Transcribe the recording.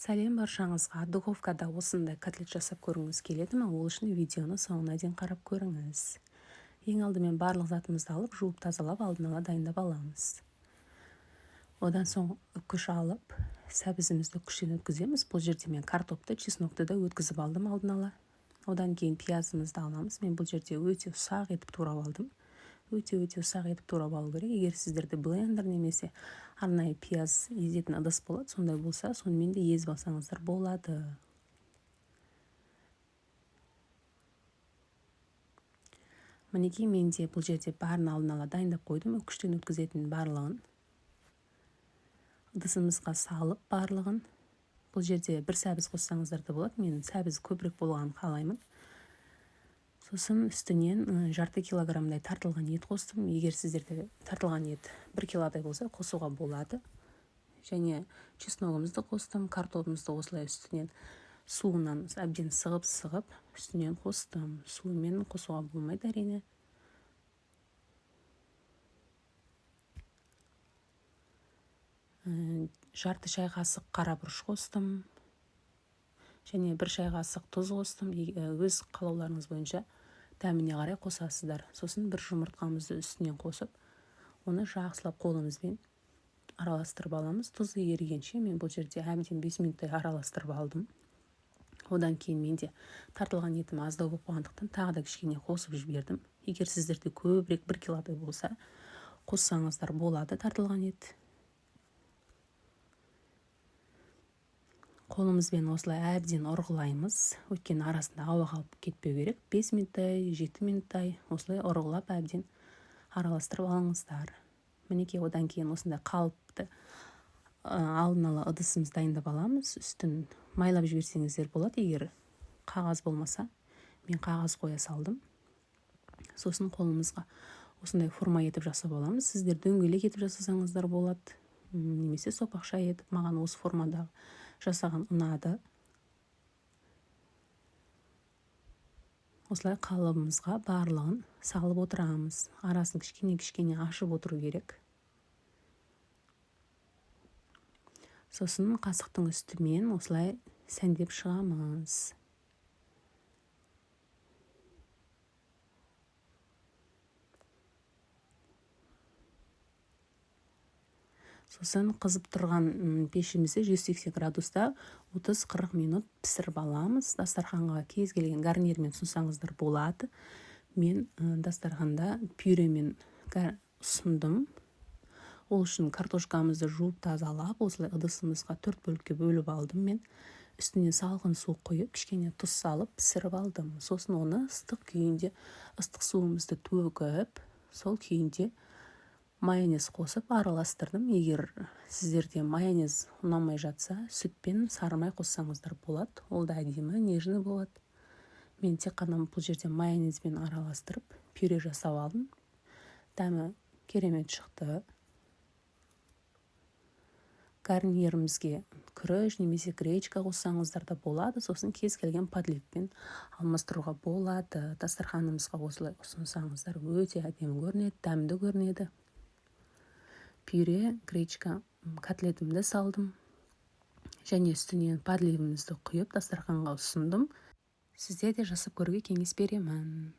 Сәлем баршаңызға! Духовкада осындай котлет жасап көргіңіз келеді ме? Ол үшін видеоны соңына дейін қарап көріңіз. Ең алдымен барлық затымызды алып, жуып, тазалап, алдын ала дайындап аламыз. Одан соң үккіш алып, сәбізімізді үккіштен өткіземіз. Бұл жерде мен картопты, чеснокты да өткізіп алдым алдын ала. Одан кейін пиязымызды аламыз. Мен бұл жерде өте ұсақ етіп турап алдым. Өте-өте ұсақ етіп турап алу керек. Егер сіздерде блендер немесе арнайы пияз езетін ыдыс болады, сондай болса, сонымен де езіп алсаңыздар болады. Мінекей, мен де бұл жерде барын алдын ала дайындап қойдым, үккіштен өткізетін барлығын. Ыдысымызға салып барлығын. Бұл жерде бір сәбіз қоссаңыздар да болады. Мен сәбіз көбірек болғанын қалаймын. Сосын үстінен жарты килограммдай тартылған ет қостым. Егер сіздерде тартылған ет 1 килодай болса, қосуға болады. Және чесногымызды қостым, картопымызды осылай үстінен суынан әбден сығып-сығып үстінен қостым. Суымен қосуға болмайды әрине. Жарты шай қасық қара бұрыш қостым. Және 1 шай қасық тұз қостым. Өз қалауларыңыз бойынша дәміне қарай қосасыздар. Сосын 1 жұмыртқамызды үстінен қосып, оны жақсылап қолымызбен араластырып аламыз. Тұзы ерігенше мен бұл жерде әбден 5 минуттай араластырып алдым. Одан кейін менде тартылған етім аздау болып қалғандықтан тағы да кішкене қосып жібердім. Егер сіздерде көбірек 1 килодай болса, қоссаңыздар болады тартылған ет. Қолымызбен осылай әбден ұрғылаймыз. Өйткені арасында ауа қалып кетпеу керек. 5 минуттай, 7 минуттай осылай ұрғылап әбден араластырып алыңыздар. Мінекей, одан кейін осындай қалыпты, алдын ала ыдысымызды дайындап аламыз. Үстін майлап жіберсеңіздер болады, егер қағаз болмаса. Мен қағаз қоя салдым. Сосын қолымызға осындай форма етіп жасап аламыз. Сіздер дөңгелек етіп жасасаңыздар болады, немесе сопақша етіп. Маған осы формадағы жасаған ұнады. Осылай қалыбымызға барлығын салып отырамыз. Арасын кішкене-кішкене ашып отыру керек. Сосын қасықтың үстімен осылай сәндеп шығамыз. Сосын қызып тұрған пешімізде 180 градуста 30-40 минут пісіріп аламыз. Дастарханға кез келген гарнирмен ұсынсаңыздар болады. Мен дастарханда пюремен ұсындым. Ол үшін картошкамызды жуып тазалап, осылай ыдысымызға 4 бөлікке бөліп алдым мен. Үстіне салқын су құйып, кішкене тұз салып пісіріп алдым. Сосын оны ыстық күйінде ыстық суымызды төгіп, сол күйінде майонез қосып араластырдым. Егер сіздерде майонез ұнамай жатса, сүт пен сары май қоссаңыздар болады. Ол да әдемі, нежный болады. Мен тек қана бұл жерде майонезбен араластырып пюре жасап алдым. Дәмі керемет шықты. Гарнирімізге күріш немесе гречка қоссаңыздар да болады. Сосын кез келген подливпен алмастыруға болады. Дастарханымызға осылай ұсынсаңыздар өте әдемі көрінеді, дәмді көрінеді. Пюре, гречка, котлетімді салдым. Және үстінен подливімізді құйып дастарханға ұсындым. Сіздер де жасап көруге кеңес беремін.